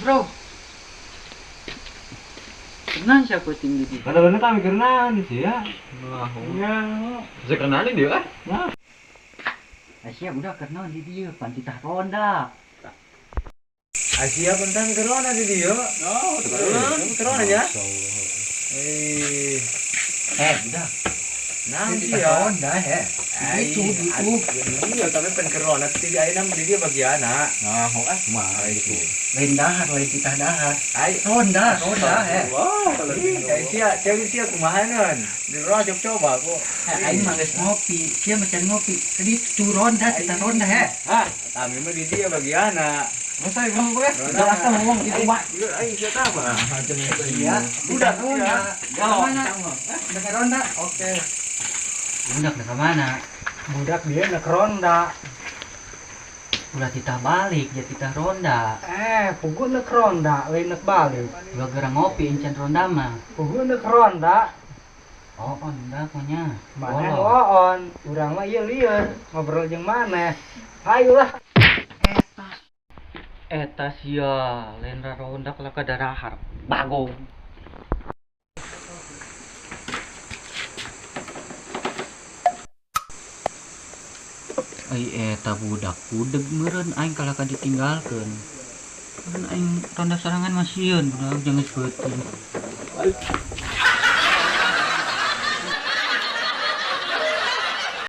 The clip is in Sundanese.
Bro. Kenal siapa tinggi di? Kada-kada kami kenalan sih ya. Iya. Bisa kenalin dia kan? Nah. Asia udah kenal di dia, pan titah ronda. Asia pentang corona di dia. Oh, corona ya. Eh, udah. Nanti titah ya. ronda he. Itu itu. Iya, tapi pen corona tidak ada nama di dia bagian ah. Nah, ah, kumaha itu. Lain dahar, lain titah dahar. Ai, Ronda, ronda he. Wah, kalau Ih, sia, cewek sia kumaha neun. Di roh coba kok. Aing mah geus ngopi, sia mah can ngopi. Tadi tu ronda, titah ronda he. Ah, kami mah di dia bagian ah. Masa kamu boleh? Udah asal ngomong gitu, Pak. Aing sia apa? Iya, Udah, ronda. udah. Mana? Udah ronda. Oke. Budak ke mana? Budak dia nek ronda. Ulah titah balik, ya titah ronda. Puguh nek ronda, lain nek balik. Ulah gerang ngopi encan ronda mah. Puguh nek ronda. Oh, on dah punya. Maneh on, urang mah ieu lieur, ngobrol jeung maneh. Hayu lah. Eta sia, lain ronda kalah ka darahar. Bagong. Ai eta budak budeg meureun aing kalah ka ditinggalkeun. Meureun aing ronda sorangan mah sieun budak jeung geus beuteung.